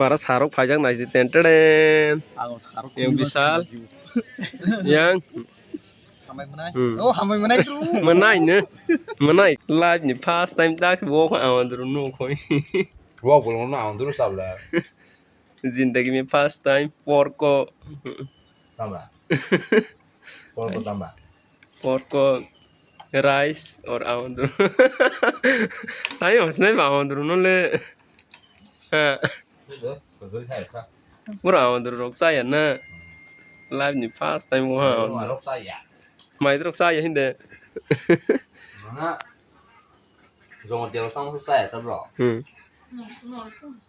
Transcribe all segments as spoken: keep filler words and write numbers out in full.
Para sarok phaijak naidi ten teren. Ang sarok yang Bishal. Yang. Hambai mwnai. Hmm. Oh, hambai mwnai tru. Mwnai ne. Mwnai. Life ni first time tak wo ko ang duru no khoi. Wo ko no ang duru sabla. Zindagi mein first time porko. Tamba. Porko tamba. Porko rice or aondro. Tayo mas nai ba aondro no le. Ha. Pura aondro rok saya na. Life ni first time wo ha. Rok saya. Mai rok saya hinde. Mana? Jomo tero tamo saya ta bro. Hmm.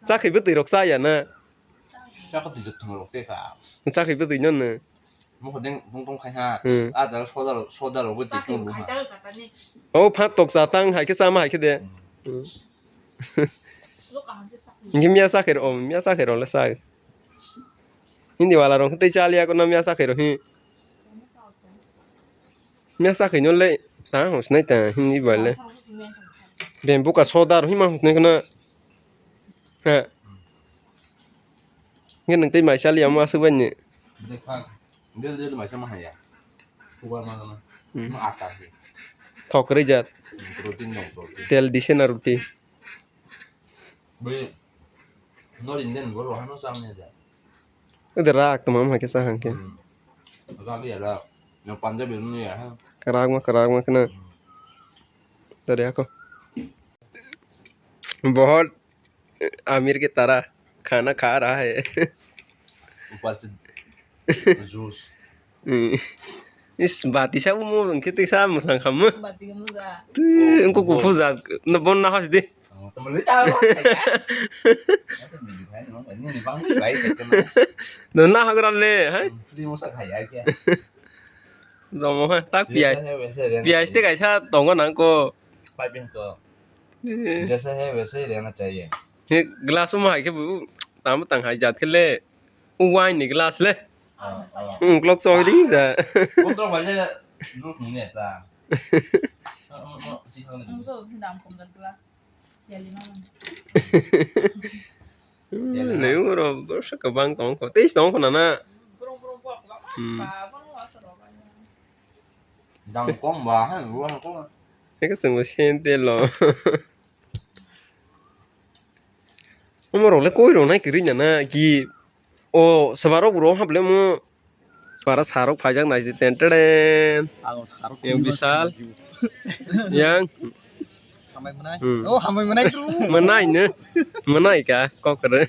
Chakhi bwtwi rok saya na. Chakhi bwtwi rok te ka. Chakhi bwtwi no no. Mo khodeng bung tong khai ha. Hmm. A da soda soda rok bwtwi tong lu ha. Oh phat tok sa tang hai khe sama hai khe de. Hmm. Hingke miya sakhe ro, miya sakhe ro le sak. Hindi wala rong tei chaliya kono miya sakhe ro hi. Miya sakhe no le ta hos nai ta hindi wale. Bembu ka soda ro hi ma hos nai kono. Ha. Nge nang tei mai chaliya ma su bani. Del del mai sama haya. Kubar ma sama. Hmm. Ma atar hi. Thok rijat. Protein dong protein. Tel dise na ruti. Bai. North Indian boro hano samne da. Ede rak to mam hake sa hangke. Hmm. Rak ya rak. Yang Punjabi ni ya ha. Karak ma karak ma kana. Hmm. Tadi aku. बहुत अमीर की तरह खाना खा रहा है। ऊपर से juice. Hmm. Is bati sa mo hingke tei sa mwsang khamu. Bati khamu ja. Tei engko kuphur ja. Na bon na hos di. Oh, temen lu tahu. Ini bang baik kena. No na hagra le, hai? Free mo sa khaya kya? Jomo hai tak piyaj. Piyaj tei kaisa tongo nang ko. Pipe ko. Jaisa hai waisa hi rehna chahiye. He glass o hai khe bu tamo tang hai jat khe le. O wine ni glass le. Ah, ah. Hmm, clock sok ding ja. Bottle bai le juice nung ne ta. Ang so dam kom da glass. Yali ma. Hmm, le uro borsa kabang tong ko. Tei tong ko na na. Grong grong bo ko ba. Hmm. Ba bo no asoro ba. Dang kom ba ha, bo ko. Eka sengbo sente lo. Omo rok le koi rok nai kwrwi na na ki. O swba rok bro hap le mo. Para sarok phaijak nai di ten teren. Ang sarok yang Bishal. Yang. Hambai mwnai. Hmm. Oh, hambai mwnai tru. Mwnai ne. Mwnai ka kok re.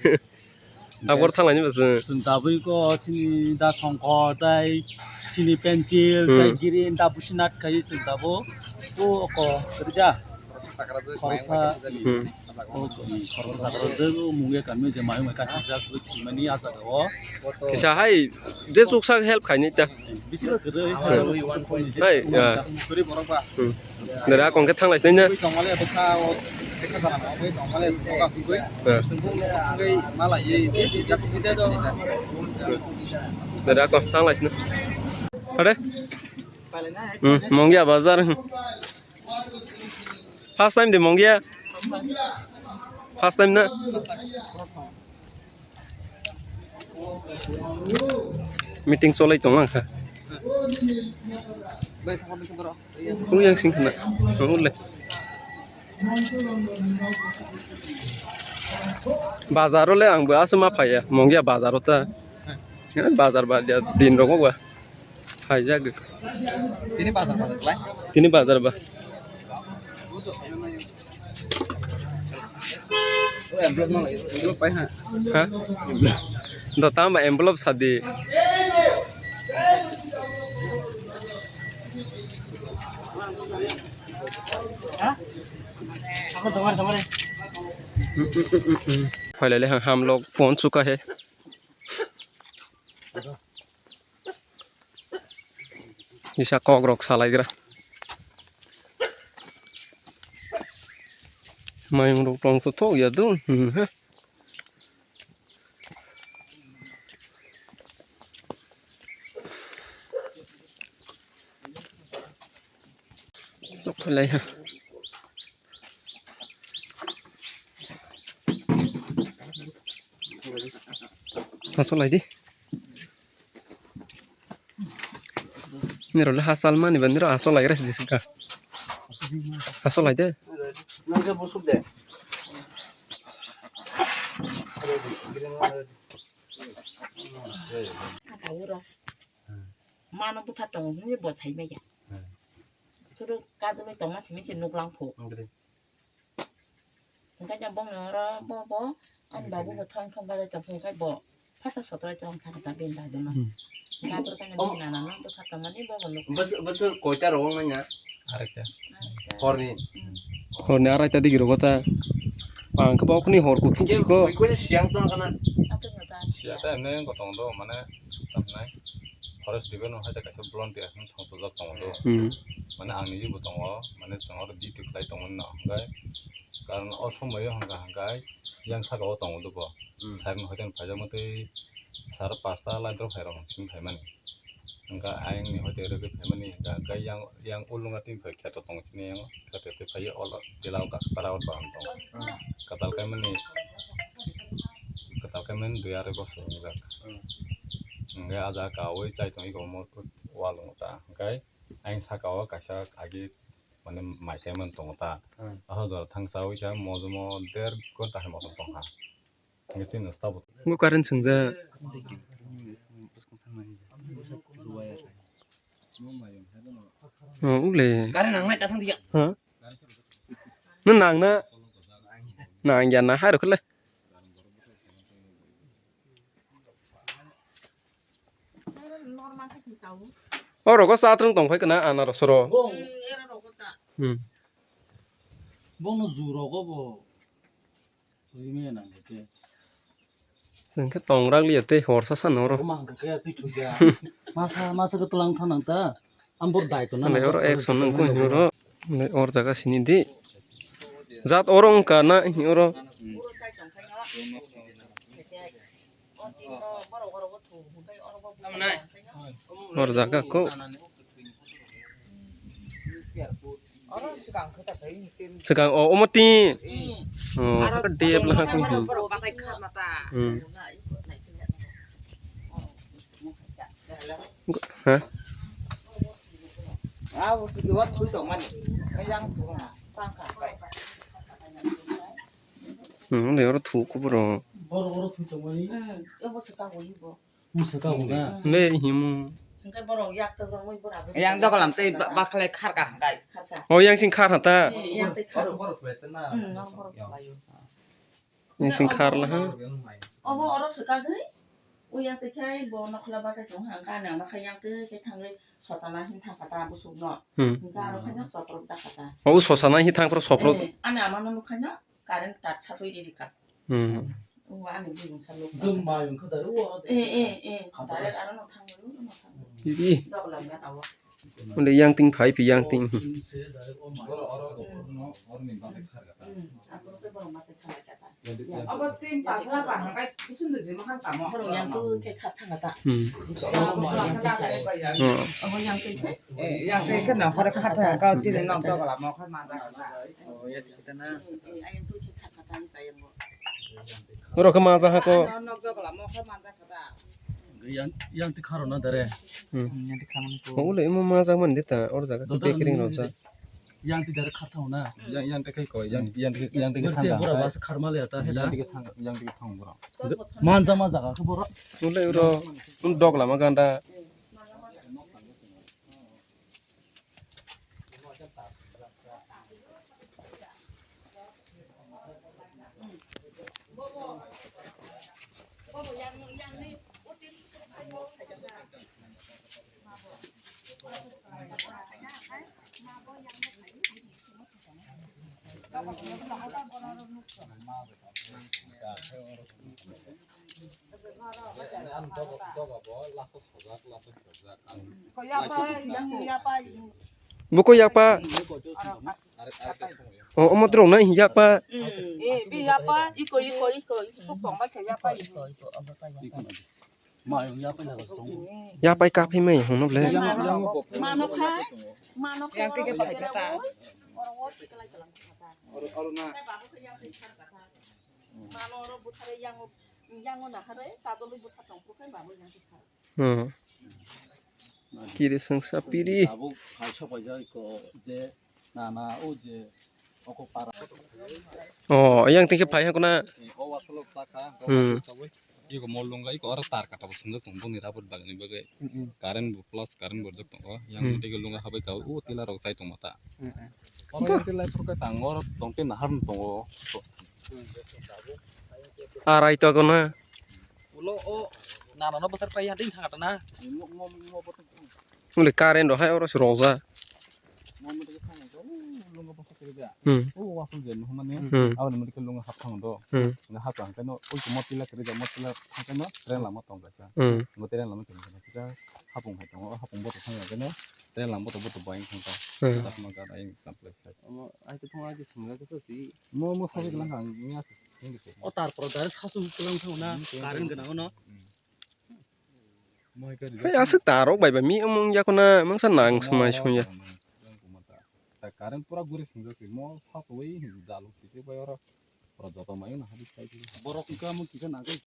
Tabor thalani bwswng. Chwng tabwi ko chini da songkor tai chini pencil tai hmm girin da businat khai chwng tabo. O ko rwja. Khoroksa. Hmm. O khoroksa sakra jwk o mungya kami je mayung mai kati jak thwimani a jaga o. Kisa hai je chuksa help khaini ta. Bisi ba kwrwi. Hmm. Hai, ya. Kwrwi borok ba. Hmm. Nera kong khe thanglai sinai na. Tongmale bwkha o bwkha jana no bai tongmale bwkha phungwi. Hmm. Phungwi malai ye ye ya phungwi da do. Nera kong thanglai sinai. Hade? Hmm, Mongia bazar. First time de Mongia. First time na. Meeting cholai tong ang kha. Ui yang sing khna. Ule. Bazar le ang bo aswk ma phaiya. Mongia bazar ta. Bazar ba dia din rogo ba. Phaijak. Tini bazar bazar klai. Tini bazar ba. O envelope nang lai, envelope pai ha. Ha? Do tama envelope sadi. Phailai le ham log phone chuka he. Kisa kok rok salaigra. Mayung rok tong thok ya dun. Hmm, he. Tok lai ha. Asol lai di. Nirok le hasal mani ba nirok asol lai res disika. Asol lai de. Nang ke busuk de. Ata uro. Mano bwtha tongo hwnwi bo sai maya. Suru kadulwi tongma simi se nuklang phu. Hwnkhe bongni oro bo bo ani babu bo thang thang bazai tong phu khe bo phatar sotro tong thang ta ben dai dono. Gabur kanya bini nana no bwtha tongmani bo bo nuk. Bwswk, bwswk koita rok wng nanya? Arekta. Horni. Horni araita digi rogo ta. Ang khe bokni hor kuthuk siko. Koi koi siyang tong kana. Ato nyata. Siya ta emne ko tong do mane tamnai. Forest department hai ta kaisa volunteer hin song chajak tong do. Hmm. Mane ang ni bo tongo mane chwng oro duty khlai tongmani no hwnkhe karon o somoyo hwnkha hwnkhe yang saka o tongo do bo. Hmm. Siren hoite phaijak mwtwi sar pasta lai drop hai rok simi phaimani. Hwnkha ayang ni hoite rwgwi phaimani hwnkha hwnkhe yang, yang ulunga twi phai kheto tong sini yang kheto twi phai o pila o kha para o baham tong. Hmm. Kwtal khaimani, kwtal khaimani dui arai bosor wngjak. Hmm. Hwnkhe ah jaga kaui chai tongwi omo wal wngo ta. Hwnkhe ayang saka o kaisa agi mane mai kaiman tongo ta. Hmm. Aswk jora thang chaui khe mojomo der ghonta hai motom tongkha. Hwnkhe chini tabuk. Ngo current swngjak. Oh, ule. Current nangnai ta thang diya. Ha? Nang nangna? Nang ya na hai rokhle. O rogo sa thwng tong phai kana anaros ro. Hmm. Bono ju rogo bo. Rimena nete. Hwnkhe tong rak liya tei horsa sano oro. Masa masa ke tulang thanang ta. Ambor dai to na. Oro action nang ko horo. Or jaga sini di. Jat oro wngka na hi oro. Hor jaga ko. Swkang o omo ti. Oh, aro dep laha kung hi. Hmm. Ha? Hmm, le oro thu kuburo. Boro oro thu tongmani. Hmm, ebo se kago ibo. Musa kago na. Le himu. Hingke borok yak to borok mui bora. Yang dogolam tei ba-, bakle kharka hingkai. Kharka. Oh, yang sing khar hata. Eh, yang tei khar. Boro, boro khlai tena. Hmm, yang boro khlai. Yang sing khar laha. Obo oro swkagwi. O yang tei khai bo nokhla bakai tong hangka nang nakhai yang tei khai thangwi sotana hin thangkata busuk no. Hmm. Hingke aro khai no soprok dakata. Oh, sosana hin thangpro soprok. Eh, ani ama no nukhai no. Current tar satwi riri ka. Hmm. Uwa ani bui mungsa lok. Dum mayung kha daru wa. Eh, eh, eh. Direct aro no thangwi, no thangwi. Bibi. Dogla na awo. Unde yang ting phai phi yang ting. Oro, oro, oro no, oro ni base khar kata. Hmm. Apo ke borok mate khalai kata. Abo tin pakla ba hangkai kusun de jima khan tamo. Borok yang tu ke khat thang kata. Hmm. Abo yang tu. Eh, yang tu ke na hore khat thang ka tini nok dogla mo khan ma da. Oh, ya. Oro khe majak hako. Yang, yang ti kharo na dare. Hmm. Ule imo majak man dita or jaga bekering rojak. Yang ti dare kharthau na. Yang, yang ti kai ko, yang, yang ti, yang ti thang. Bora bas kharma le ta hela. Yang ti thang, yang ti thang bora. Manja ma jaga khe bora. Ule oro dog lama ganda. Buko yakpa. O, omo drong na yakpa. Yakpai kaphai mai hwnno ble. Mano khai, mano khai. Mano oro buthare yang Yang o naharwi kadolwi bwtha tongphuru khe mamwi yang khe kha. Hmm. Kiri sengsa piri. Abo hai sopaijak ko je na na o je oko para. Oh, yang tingke phai hakuna. O wasolok chakha, Hmm. Iko mol lunga, iko oro tar kata bo swngjak tong boni rabot bagani bagwi. Hmm, hmm. Current bo plus current bo rwjak tongo. Yang Hmm. tei lunga habai ka o tila rok chai tongma ta. Hmm, hmm. Oro yang tila phurkhe tang oro tong tei nahar tongo. Arai to gona. Ulo o nana no bothar pai ya ding thang na. Mo mo mo bothar. Muli current do hai oro se rojak. Mo mo de thang ko lunga bothar kiri da. Hmm. O wasul je no mane. Hmm. Aboni muli ke lunga hap thang do. Hmm. Nga hap thang kano o mo tila kiri da mo tila thang kano train lama tong ka. Hmm. Mo train lama tong ka. Hapung hai tongo hapung bothar thang kano train lama bothar bothar bai thang ka. Hmm. Lama ga ai complex. Mo ai to thang ai singa ko si. Mo mo sabi lang kang ni as. O tar por dari sasu kelang thang na, current gana ono. Hai aswk tarok bai ba mi omong yakuna mangsa nang smai sung ya. Ta current pura guri sung jati mo sasu wi dalu kiti bai oro. Oro joto mai na hadi sai. Borok ka mo kisa nang.